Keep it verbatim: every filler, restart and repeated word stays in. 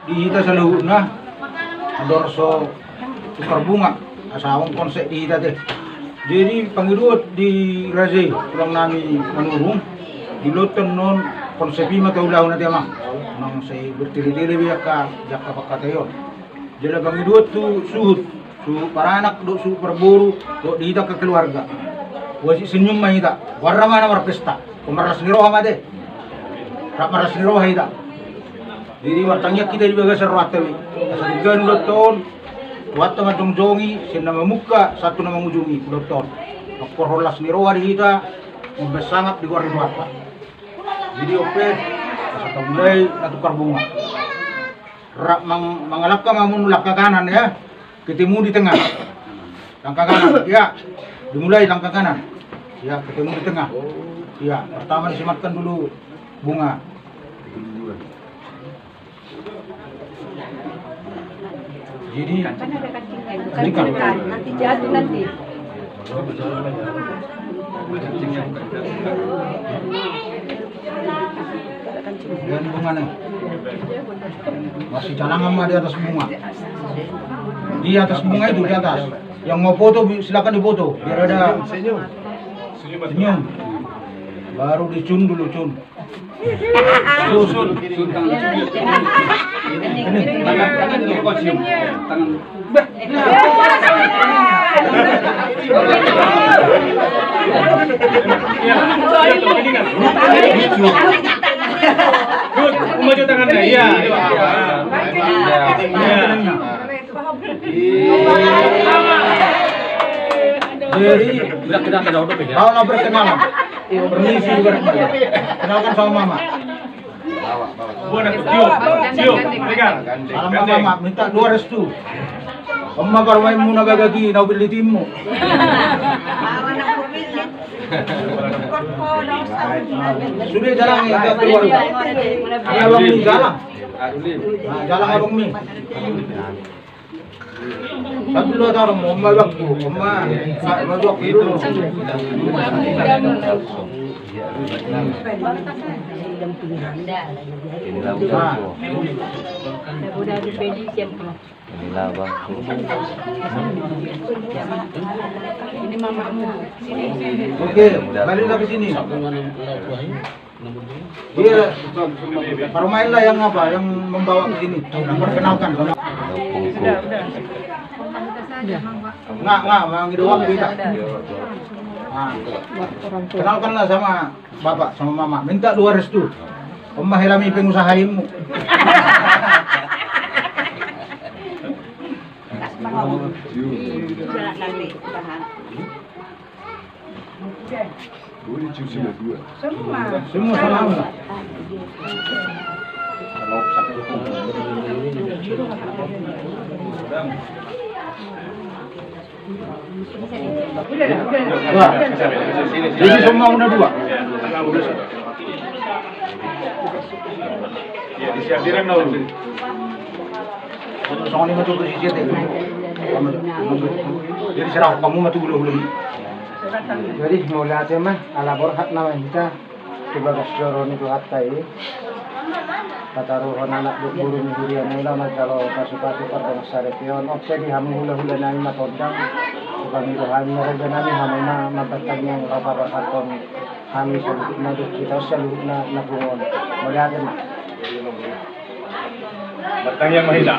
Di hita saluhutna, andor so tukar bunga, asa on konsep di hita te. Jadi pangidoan di raja i, tulang nami Manurung, di loton non konsep i ma taulahon ate amang. Nang sai bertele-tele be angka, angka pangkataion. Jala pangidoan tu suhut, suhut paranak dohot suhut parboru, dohot di hita angka keluarga. Boasa senyum ma hita, boha ra ma na marpesta, marlas ni roha ma ate. Rap marlas ni roha hita. Jadi martangiang hita di bagasan rohanta be. Asa denggan ulaonta on, Tuhanta manjongjongi, sian na mamungka sahat tu na mangujungi ulaonta on. Mangkorhon las ni roha di hita, mambahen sangap di goar ni Tuhanta. Jadi on pe, asa tamulai na tukar bunga. Rap mang-, mangalangka ma munu langka kanan ya. Ketemu di tengah. Langka kanan. Ya. Dimulai langka kanan. Ya, ketemu di tengah. Ya, pertama disematkan dulu bunga. Jadi, kan ada kancingnya, bukan, bukan, nanti jatuh nanti. Lihat bunga nih. Masih cadangan mah di atas bunga. Di atas bunga itu, di atas. Yang mau foto, bi-, silakan difoto. Biar ada senyum. Baru dicun dulu, cun. Sun, sun, tangan. Ini, tangan, tangan, lu kau cium. Tangan. Bah. Good, maju tangannya, iya. Iya. Jadi, udah kita, kita udah pikir. Kalau nggak berkenalan, permisi, berkenalan. Kenalkan sama mama. Buat aku, Tio, Tio, pegang. Salam mama, minta doa restu. Oma, baru main muna bagagi, nau beli timu. Sudah jalan, ya, keluar. Abang mi jalan. Nah, jalan abang mi. Satu dua tahun, Oma, waktu, Oma, satu dua waktu dulu. Nah. Ini labang. Ini mamamu. Oke, balik lagi sini. Iya, parumaen lah yang apa, yang membawa ke sini. Memperkenalkan. Enggak, enggak, mangido waktu kita. Nah, kenalkanlah sama Bapak sama Mama, minta doa restu. Oma, hela mi pengusahainmu. Semua. Semua sama. Wah, jadi semua udah dua. Ya, di siapiran dulu. Songon i ma tu posisi ate. Jadi serah kamu ma tu gulu-gulu. Jadi mauliate ma, ala borhat nama hita. Tu bagas joro ni Tuhanta i, pataruhon anak dohot boru ni huria na i laho manjalo pasu-pasu pardongan saripeon. On pe di hamu hula-hula nami ma tondang, tu pangido hami na raja nami, hamu ma mambahen tangiang laho paborhathon hami saluhutna dohot hita saluhutna na pungu on. Mauliate ma. Martangiang ma hita.